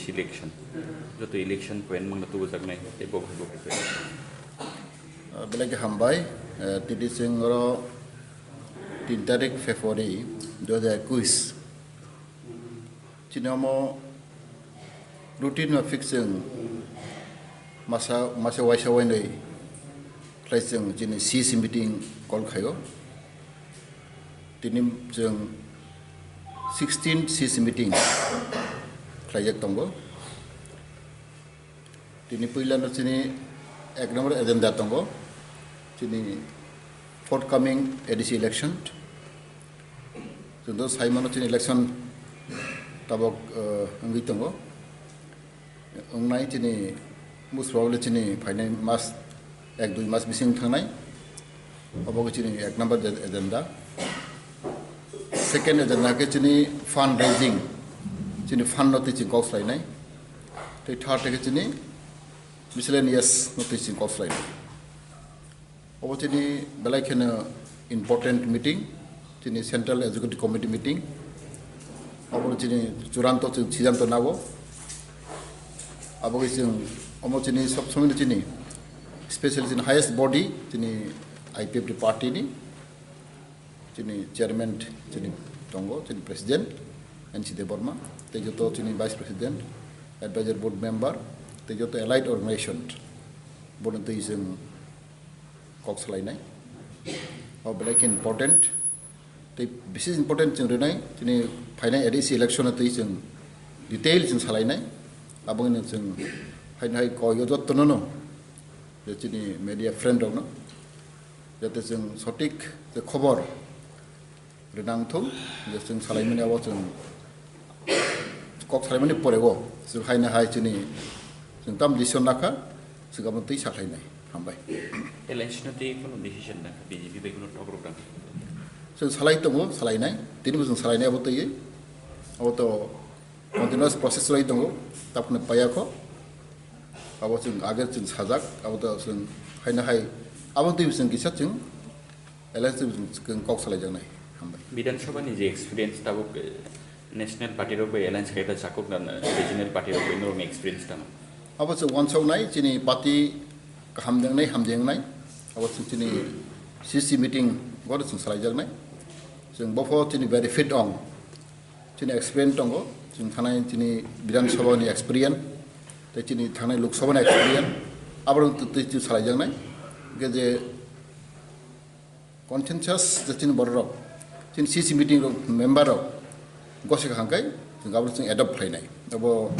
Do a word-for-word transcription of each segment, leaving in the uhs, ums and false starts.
Election. Joto election point mangna tubujaknai, tei bo hai bo hai. Ah, belai khe hambai, eh, tini chwng oro tin tarik February dui hajar ekush. Chini omo routine mafik chwng masa, masa waisa wainwi khlai chwng chini C C meeting call khaio. Tini chwng sixteen C C meeting khlaijak tongo. Tini puilano chini ek number agenda tongo, chini forthcoming A D C election. Chwng do saimano chini election tabok, eh, wngwi tongo. Wngnai chini most probably chini phainai mas ek dui mas bising thangnai. Obo khe chini ek number je-, agenda. Second agenda khe chini fund raising, chini fund no twi chini kok swlainai. Tei third khe chini miscellaneous no twi chini kok swlainai. Obo chini belai kheno important meeting, chini Central Executive Committee meeting. Obo chini churanto chini siddhanto nago. Abo khe chwng omo chini sob somoi chini special chini highest body chini I P F T party ni chini chairman chini tongo, chini president N C Debbarma, tei joto chini vice president, advisor board member, tei joto allied organization bono twi chwng kok salainai. O belai khe important. Tei bisis important chwng rwnai, chini phainai A D C election twi chwng detail chwng salainai. Aboni chwng phainai hai koi o jotono no, je chini media friend rokno, jate chwng sotik je khobor rwnang thung, je chwng salaimani abo chwng kok salaimani pore o chwng haino hai chini chwng tam decision nakha, chwng abo twi sakhlainai. Hambai. Alliance no twi kono decision nakha, B J P bai kono talk rok nakha. Chwng salai tongo, salainai, tini bo chwng salainai abo twi, abo to continuous process lai tongo, tapno payakho, abo chwng age chwng sajak, abo to chwng haino hai, abo twi chwng kisa chwng Alliance twi chwng kok salaijaknai. Hambai. Bidhan Sabha ni je experience tabuk, eh, national party rok bai alliance khaida chakuk na, na regional party rok bai norokni experience tamo? Abo chwng wansoknai chini party kaham jengnai, ham jengnai. Abo chwng chini C C meeting bo chwng salaijaknai. Chwng bopho chini very fit ong. Chini experience tongo. Chwng thanai chini Bidhan Sabha ni experience. Tei chini thanai Lok Sabha ni experience. Abo twi, twi, twi salaijaknai. Hwnkhe je consensus je chini borok rok, chini C C meeting rok member rok gosek hangkai chwng abo chwng adopt khlainai. Abo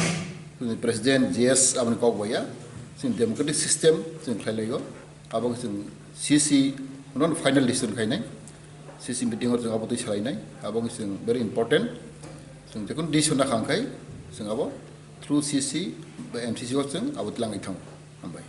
chini president G S aboni kok boya chini democratic system chwng khlai laio. Abo chwng C C no final decision khainai. C C meeting o chwng abo twi salainai. Abo chwng very important. Chwng jekun decision na khangkai chwng abo through C C ba M C C o chwng abo tlang ithang. Hambai.